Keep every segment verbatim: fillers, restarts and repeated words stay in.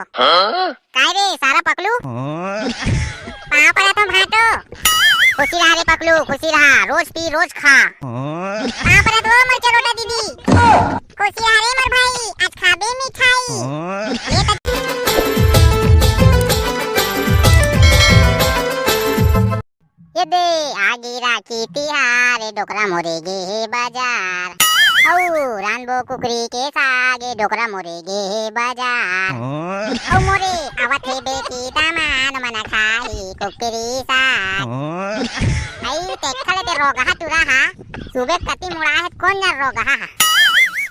काय रे सारा पकलू? पाँव परत हँव भाँटो। खुशी रहा रे पकलू, खुशी रहा, रोज पी रोज खा। पाँव परत हँव मोर चरोटा दीदी। खुशी रहा रे मोर भाई, आज खाबे मिठाई। ये त ये दे, आगे राखी तिहार, डोकरा मोरे गे हे बाजार। अऊ रांधबो कुकरी के साग, डोकरा मोरे गे हे बाजार। अऊ मोरे आवत हे बेटी दामाद, मन खाही कुकरी साग। अई, तेखा ले ते रोगहा टुरा हा, सुबे कति मुड़ा हे, कोन जन रोगहा हा?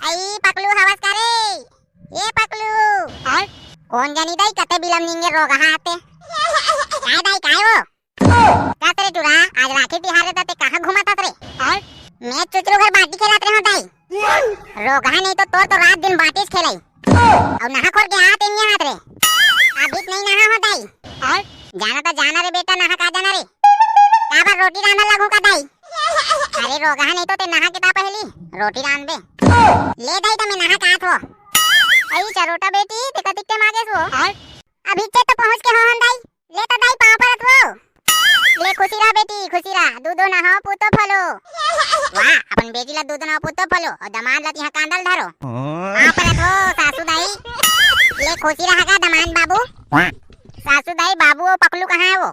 अई, पकलू हवस का रे? ए पकलू। कोन जनी दाई, कते बिलम निंगे रोगहा आते। काय दाई, काय हो? कस रे टुरा, आज राखी तिहार रे, त ते कहाँ घूमत हस रे? मैं चुचरू घर बाटी खेलत रहे हँव दाई। रोगहा नहीं तो तोर तो रात दिन बाटीच खेलाई। अऊ नहा खोर के हाथ एंगे हाथ रे। अभी त नहीं नहा हँव दाई। जाना त जाना रे बेटा, नहा का जाना रे? काबर रोटी रांधन लगहूँ का दाई? अरे रोगहा नहीं तो ते नहा के ता पहली रोटी रांधबे। ले दाई त मैं नहा के आत हँव। अई चरोटा बेटी, ते कतिक टाइम आ गेस वो? अभी चे तो पहुँच के हँव हम दाई। ले त दाई पाँव परत हँव। ले खुशी रहा बेटी, खुशी रहा, दूधो नहाओ पूतो फलो। वाह, अपन बेटी ला दूधो नहाओ पूतो फलो, अऊ दमाद ला तिहाँ कांदा ल धरो। पाँव परत हँव सासू दाई। ले खुशी रहा गा दमाद बाबू। सासू दाई, बाबू अऊ पकलू कहाँ हे वो?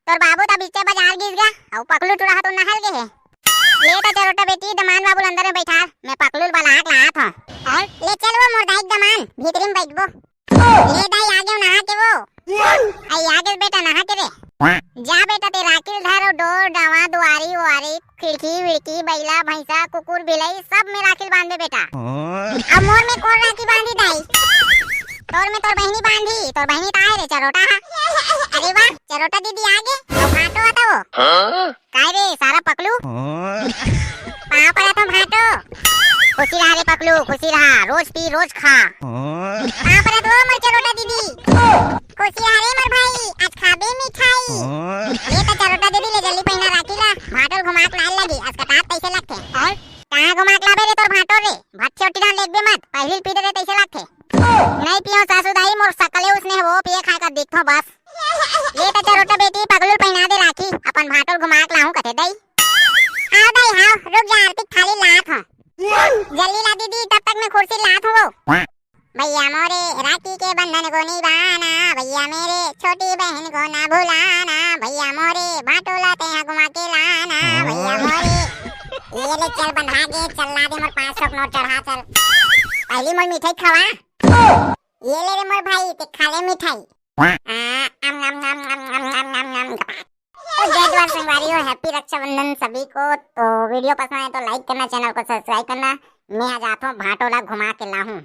तोर बाबू त बीचे बाजार गिस गा, अऊ पकलू टुरा ह तो नहल गे हे। ले त चरोटा बेटी, दमाद बाबू ल अंदर में बैठार, मैं पकलू ल बला के लात हँव। ले चल वो मोर दाई के दमाद, भीतरी में बैठबो। ले दाई, आ गेंव नहा के वो। अई आ गेस बेटा नहा के रे। जा बेटा, ते राखी ल धर अऊ डोर, डावा, दुआरी, उआरी, खिड़की, विड़की, बइला, भैंसा, कुकुर, बिलई, सब में राखी ल बांधबे बेटा। अब मोर में कोन राखी बांधी दाई? तोर में तोर बहिनी बांधी, तोर बहिनी त आए रे चरोटा हा। अरे वाह, चरोटा दीदी आ गे, अऊ भाँटो आता वो। काय रे सारा पकलू? पाँव परत हँव भाँटो। खुशी रहा रे पकलू, खुशी रहा, रोज पी रोज खा। पाँव परत हँव मोर चरोटा दीदी। खुशी रहा रे मोर भाई, आज खाबे मिठाई। ले त चरोटा दीदी, ले जल्दी पहिना राखी ला, भाँटो ल घुमा के लाय ल लगही, असकटात तइसे लगथे। कहाँ घुमा के लाबे रे तोर भाँटो रे? भट्ठी ओट्ठी डाल लेगबे मत, पहिली पी डरे तइसे लगथे। नहीं पियो सासू दाई, मोर सकले उसने हे वो, पिए खाए का दिखथों बस। ले त चरोटा बेटी, पकलू ल पहिना दे राखी, अपन भाँटो ल घुमा के लाहूँ कथे दाई। हाँ दाई हाँ, रुक जा, आरती के थाली लात हँव। जल्दी ला दीदी, तब तक मैं खुर्सी लात हँव वो। भैया मोरे राखी के बंधन को निभाना, भैया मेरे छोटी बहन को ना भुलाना, भैया मोरे भाँटो ला तेहा घुमा के लाना, भैया मोरे। ये ले चल बंधा गे, चल ला दे मोर पाँच सौ के नोट चढ़ा चल। पहिली मोर मिठाई खवा। ये ले रे मोर भाई, ते खा ले मिठाई। आ, अम, नम, नम, नम। तो जय जोहार संगवारी हो, happy रक्षाबंधन सभी को। तो video पसंद आए तो like करना, channel को subscribe करना। मैं आ जात हँव, भाँटो ला घुमा के लाहूँ।